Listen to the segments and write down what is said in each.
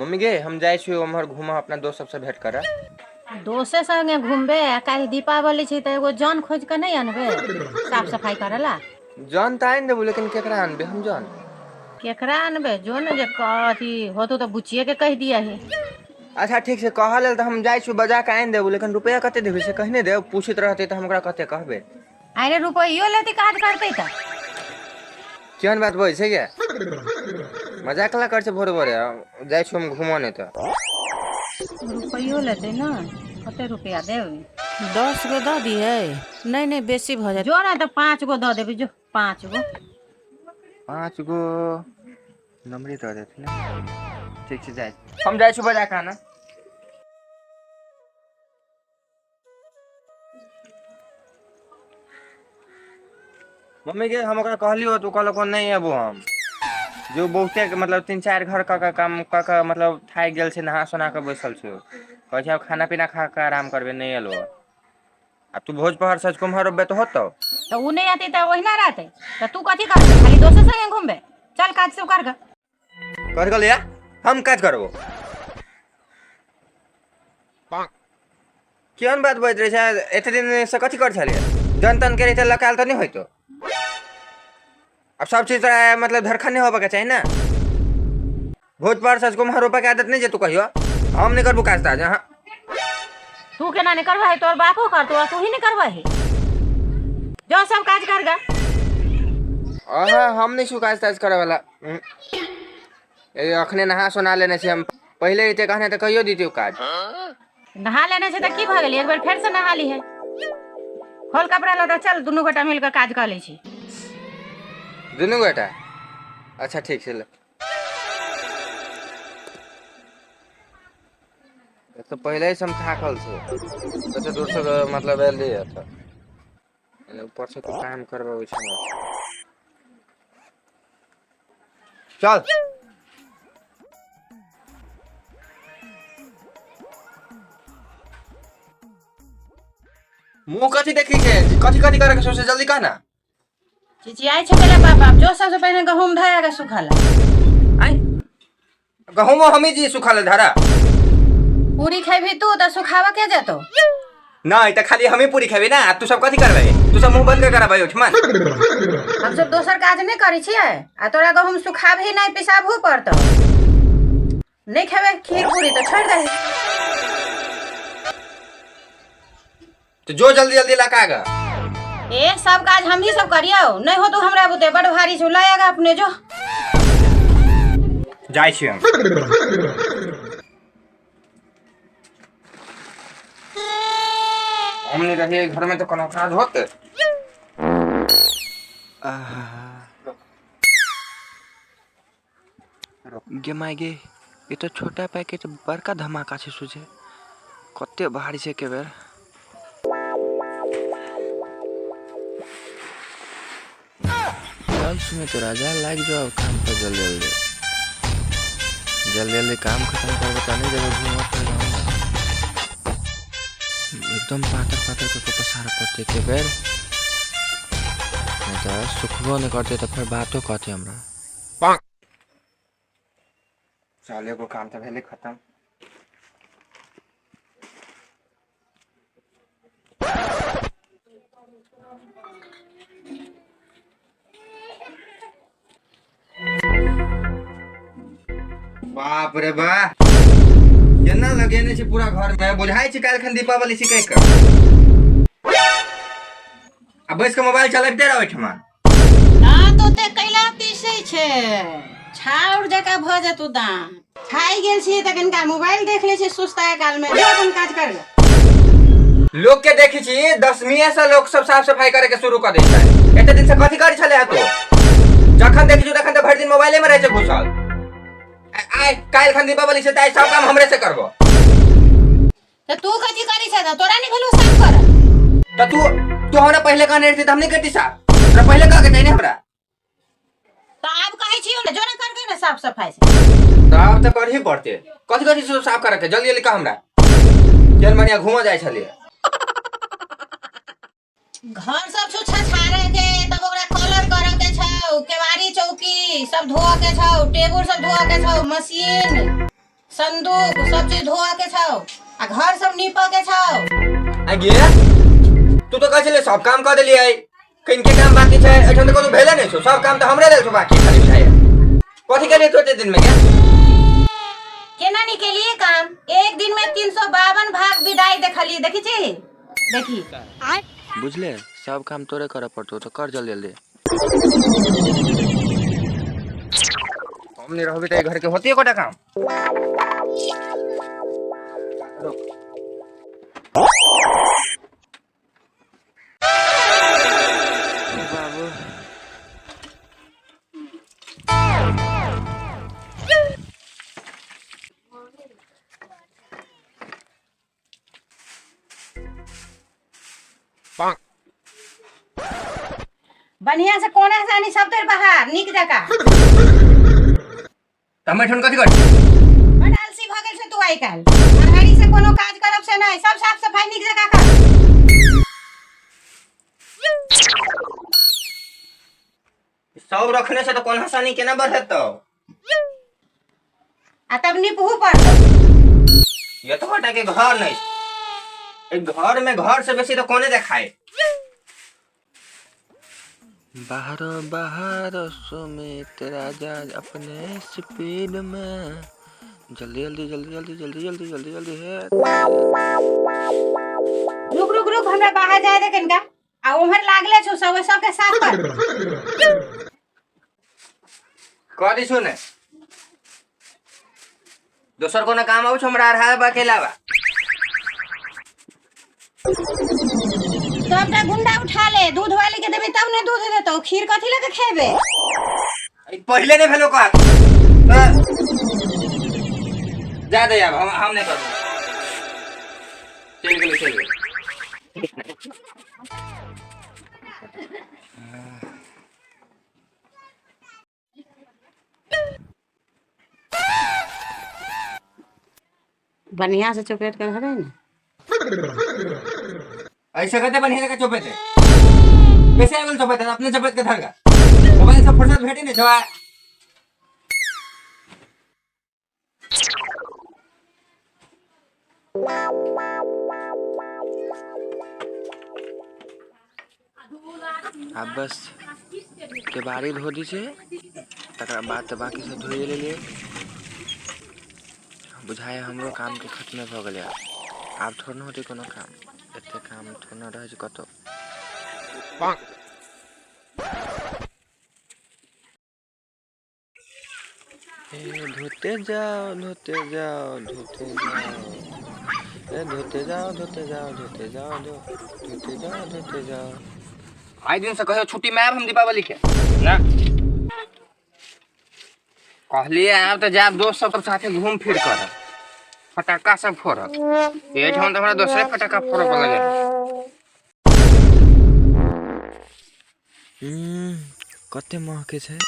Mummy गे, हम जाइ छी उम्हर घूमऽ, अपना दोस्त सबसँ भेंट करऽ। दोसे संगे घूमबे आ काल्हि दीपावली छै तऽ एगो जन खोजि कऽ नहि अनबे साफ सफाइ करऽ ला? जन तऽ आनि देबो, लेकिन केकरा अनबे हम जन? केकरा अनबे? जो ने जे अथी होतो तऽ बुचिए के कहि दियही। अच्छा ठीक छै, कहऽ लेल तऽ हम जाइ छी बजा कऽ आनि देबो, लेकिन रुपैआ कते देबही से कहि नहि देब। पूछैत रहतै तऽ हम ओकरा कते कहबै? अरे, रुपैयो लेती काज करतै तऽ। केहन बात बजै छै गे? मजाक ला कर छै? भोरे भोरे जाइ छी हम घूमऽ नहि तऽ। रुपैयो लेतै ने? कते रुपैआ देबै? 10 गो दऽ दियै। नहि नहि, बेसी भऽ जायत। जो ने तऽ 5 गो दऽ देबै, जो 5 गो। 5 गो नमरी दऽ देथिन ने। ठीक छै, जाइ हम, जाइ छी बजा कऽ आनऽ। मम्मी के, हम ओकरा कहलियो तऽ ओ कहलक नहि एबो हम। जो बहुते मतलब 3-4 घर कऽ कऽ काम कऽ कऽ मतलब थाकि गेल छै, नहा सोना कऽ बैसल छै। कहै छै आब खाना पीना खा कऽ आराम करबै, नहि एलो। आ तू भोज पहर सच कुम्हर रोपबे तऽ होतौ? तऽ ओ नहि एतै तऽ ओहिना रहतै तऽ तू कथी करबै? खाली दोसर संगे घूमबे? चल, काज सब कर गऽ। कर गेल या हम काज करबो? केहन बात बजैत रहै छै? एते दिन से कथी करै छलियै? जन तन के रहिते लकाल तऽ नहि होइतो। आब सब चीज तोरा मतलब धरखन नहि होबऽ के चाही ने। भोज पर सच कुम्हर रोपऽ के आदत नहि जे तू कहियो हम नहि करबो काज ताज अहाँ। तू केना नहि करबही? तोहर बापो करतो आ तू ही नहि करबही? जो, सब काज कर गा। अहाँ, हम नहि छी काज ताज करऽ वाला। ए, अखने नहा सोना लेने छी हम। पहिले रहिते कहने तऽ कहियो दितियौ काज। नहा लेने छै तऽ की भऽ गेलै? एक बेर फेर से नहा लीहे। खोल कपड़ा लत्ता, चल दुनू गोटा मिल कऽ काज कऽ लै छी। दुनू गोटा? अच्छा ठीक छै, ले। तऽ पहिले से हम थाकल छी, कते दूर से मतलब एली तऽ ऊपर से तू काम करबाबै छै हमरा। चल। मुँह कथी देखी छै? कथी कथी करे के सोचे? जल्दी कह ना। चिचियाइ छै केला बाप बाप? जो, सबसे पहिने गहूम धोया के सुखल। आइ गहूँमो हमी जी सुखल धरा? पूरी खेबही तू तऽ सुखाबऽ के जेतौ? नहीं तऽ खाली हमी पूरी खेबै ना, आ तू सब कथी करबै? तू सब मुँह बंद कर करबै ओठमन। हमसब दोसर काज नहि करै छियै आ तोरा गहूम सुखाबही नहि, पिसाबहु पड़तौ। नहि खेबै खीर पूरी तऽ छोड़ि दही। तो जो जल्दी जल्दी लगा गा। ए, सब काज हमही सब करियौ? नहि हो तो हमरा बुते बड भारी छौ, लाएगा अपने जो। जाइ छी हम। हम नहीं रहिए घर में तो कोनो काज होते? गे माय गे, ई तऽ छोटा पैकेट बड़का धमाका छै। सोचे कते भारी छै एके बेर। चल सुमित राजा, लाग जाओ काम पर जल्दी जल्दी। जल्दी जल्दी काम खत्म करबे तऽ नहीं जेबै घूमऽ फिरऽ। एकदम पातर पातर कऽ के पसारऽ पड़तै एके बेर, नहि तऽ सुखबो नहि करतै तऽ फेर बातो कहतै हमरा। चल, एगो काम तऽ भेलै खतम। बाप रे बा, केना लगेने छै पूरा घर में, बुझाइ छै काल्हि खन दीपावली छै कहि कऽ। आ बैस कऽ मोबाइल चलबिते रह ओहिठमा। दाँत ओते कैला पीसै छै? छाउर जकाँ भऽ जेतौ दाँत। खाइ गेल छियै तऽ कनिका मोबाइल देख लै छियै सुस्ता काल मे। जो, अपन काज कर ले। लोग के देखै छी दसमीए से लोग सब साफ सफाई करे के शुरू कर दै छै। एते दिन से कथी करै छलै तू? जखन देखै छी तखन तऽ भरि दिन मोबाइले में रहै छै घुसल। आइ काल्हि खन दीपावली छै तऽ आइ सब काम हमरे से करबो। तऽ तू कथी करै छै? तऽ तोरा नहि भेलौ साफ कर? तऽ तू तू हमरा पहिले कहने रहती तऽ हम नहि करती साफ। तोरा पहिले कह के चाही ने हमरा। तऽ आब कहै छियौ ने, जो ने कर ने साफ सफाई से। तऽ आब तऽ करही पड़ते। कथी कथी सब साफ करे के, जल्दी जल्दी कह हमरा। केहन बढ़िया घूमऽ जाइ छलियै। घर सब छौ छछारे के, तब ओकरा कलर करे के छौ, केवाड़ी चौकी सब। सब धोअ के छौ, टेबुल सब धोअ के छौ, मशीन संदूक सब चीज धोअ के छौ आ घर सब नीपऽ के छौ। आ गे, तू तो कहै छलै सब काम कऽ देलियै, किनके काम बाकी छै? एहिठाम तऽ कोनो भेले नहि छौ, सब काम तऽ हमरे लेल छौ बाकी खाली। बुझाइया कथी केलियै तू एते दिन में गे? केना निकलिए काम? एक दिन में 352 भाग विदाई देखलिए। देखी छी, देखी। बुझले, सब काम तोरे करऽ पड़तौ, तऽ कर जल्दी जल्दी। हम नहीं रहबे तऽ घर के होती एकोटा काम। बाबू। बढ़िया से कोना से आनी सब तेर बाहर नीक जकाँ। तऽ हम एहिठाम कथी करी? बड आलसी भऽ गेल छै तू आइ काल्हि। अरहरी से कोनो काज करब से नहि, सब साफ सफाई नीक जकाँ कर। सब रखने छै तऽ कोन हसानी केना बढ़ेतौ? आ तब निपहू पड़तौ। एतबा टा के घर नहीं, एक घर में घर से बेसी तो कोने देखाए। बाहर बाहर सुमित राजा अपने स्पीड में, जल्दी जल्दी जल्दी जल्दी जल्दी जल्दी जल्दी जल्दी है। रुक रुक रुक, हमरा बाहर जाय दे कनिका। आ उम्हर लागले छौ सब, ओहि सबके साफ कर। कह दी सुने, दोसर कोनो काम आबै छौ हमरा अढ़ा के अलावा? सबटा गुंडा उठा ले, दूध वाली के देबे तब ने दूध देतौ, खीर कथी लऽ के खेबे? ई पहिले नहि भेलो कह, जा दे आब, हम नहि करबो। चलि गेलै, चलि गेलै। बढ़िया से चपेट के धरे ने। ऐसे कहते बढ़िया जगह चौपे थे, कैसे आगल चौपे थे, अपने चपेट के धरगा। मोबाइल से फुर्सत भेटी नहीं छवा। आब बस केबाड़ी धो दी छै, तकरा बाद तऽ बाकी सब धोइए लेलियै। बुझाइए हमरो कामके खत्मे भऽ गेलै। आब आब थोड़े ने होतै कोनो काम, एते काम थोड़े ने रहै छै कतहु। ए धोते जाओ, धोते जाओ, धोते जाओ, ए धोते जाओ, धोते जाओ, धोते जाओ, धोते जाओ, धोते जाओ। आइ दिन से कहियो छुट्टी में आयब हम दीपावली के ना कहलिए आब तऽ जायब दोस्त सब साथे घूम फिर कर फटाका सब फोड़ब। एहिठाम तऽ हमरा दोसरे फटाका फोड़ऽ पर लगे। कते महकै छै,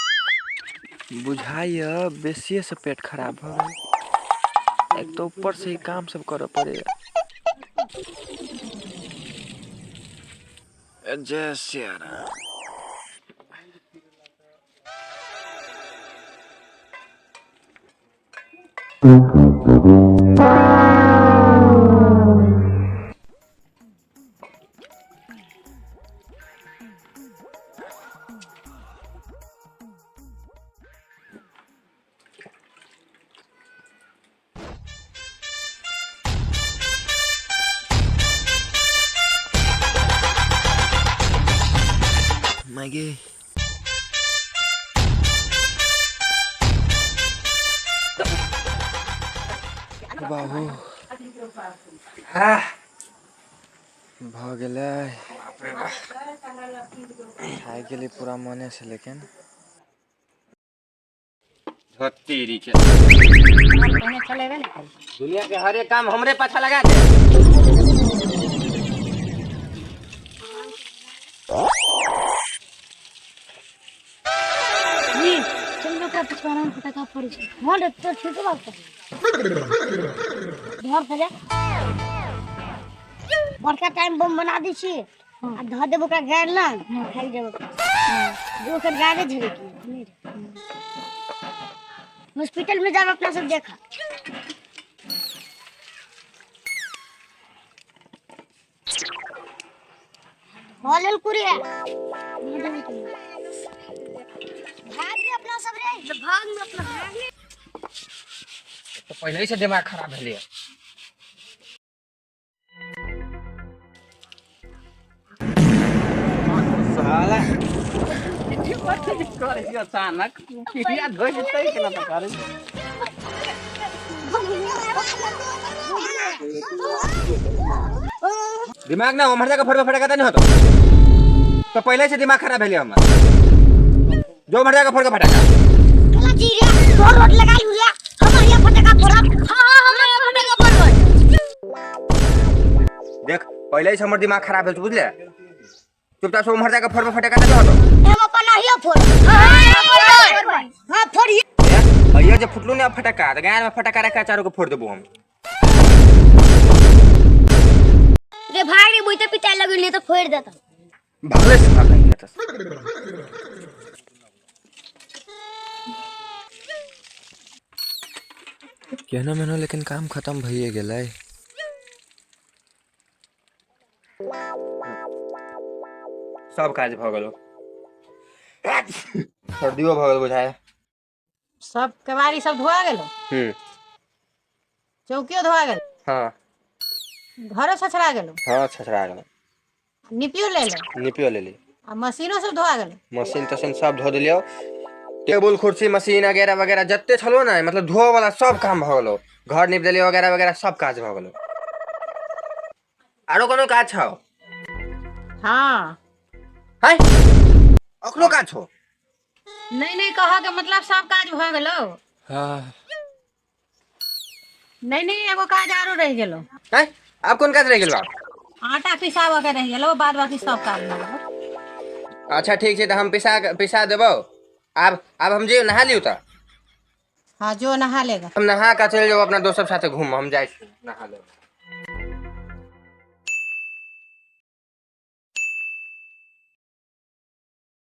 बुझाइए बेसिए से पेट खराब भऽ गेल। एक तऽ ऊपर से ई काम सब करऽ पड़ैया। जय सिया राम। मागे बाबू, हाँ भऽ गेलै, खाइ गेली पूरा मने से, लेकिन धत्तेरी के पहिने चलेबे ने करी। दुनिया के हर एक काम हमरे पाछा लगा दे। जी चल, ओकरा पिछवाड़ा में फटाका फोड़ै छै। हँ रे, तोर छोटो बाप घर से जा, बड़का टाइम बम बना दै छी आ धऽ देब ओकरा गाड़ि लग, खाइ जेब जे ओकर गाड़े झड़कि। हॉस्पिटल में जाब अपना सब देखा। हॉल कुरी है। भाग रे अपना सब रे, भाग में अपना। तो पहले ही से दिमाग खराब भेलै। साला करै छी अचानक किया धोइ जेतै केना तऽ करै। दिमाग ना उम्हर जाके फोड़बे फटाका तऽ नहीं होतो। तो पहले से दिमाग खराब भेलै हमर। जो उम्हर जाके फोड़के फटाका। चला जी रे, तोर रोड लगाई हुआ, हम यहाँ फटाका फोड़ब। हां हां, हम यहाँ फटाका फोड़बै। देख पहले से हमर दिमाग खराब भेल बुझले। चुपचाप से उम्हर जाके फोड़बे फटाका तऽ नहीं होतो। हम अपन अहियो फोड़। हां हां हां, फोड़िए। अइयो जे फुटलू ने फटाका तऽ गाय में फटाका रखा चारू के फोड़ देबो हम। रे भाग रे, बुझते पिटाई लगल तो फोड़ देता। भागले से भाग गया तो। केहनो मेहनो लेकिन काम खत्म भइए गेलै। सब काज भऽ गेलो, सर्दियो भऽ गेल बुझाय। सब केवाड़ी सब धोआ गेलो? चौकियो धोआ गेल? हाँ। घरो छछड़ा गेलो? हाँ छछड़ा गेलो। निपियो ले लो? निपियो लेली। आ मशीनो सब धोआ गेलो? मशीन तशीन सब धो देलियो, टेबुल कुर्सी मशीन वगैरह वगैरह जते छलो ने, मतलब धोअ वाला सब काम भऽ गेलो। घर नीप देलियो वगैरह वगैरह सब काज भऽ गेलो। आरो कोनो काज छौ? हाँ। है अखनो काज छौ? नहीं नहीं, कह के मतलब सब काज भऽ गेलो। हाँ। नहीं नहीं, एगो काज आरो रहि गेलो। है आब कोन काज रहि गेलो? आटा पिसाबऽ के रहि गेलो, बाद बाकी सब काज भऽ गेलो। अच्छा ठीक छै, तऽ हम पिसा पिसा देबौ। आब आब हम जे नहा लियौ तऽ। हाँ जो नहा लेगा। हम नहा के चलि जाउ अपना दोस्त सब साथे घूम, हम जाइ छी नहा लेब।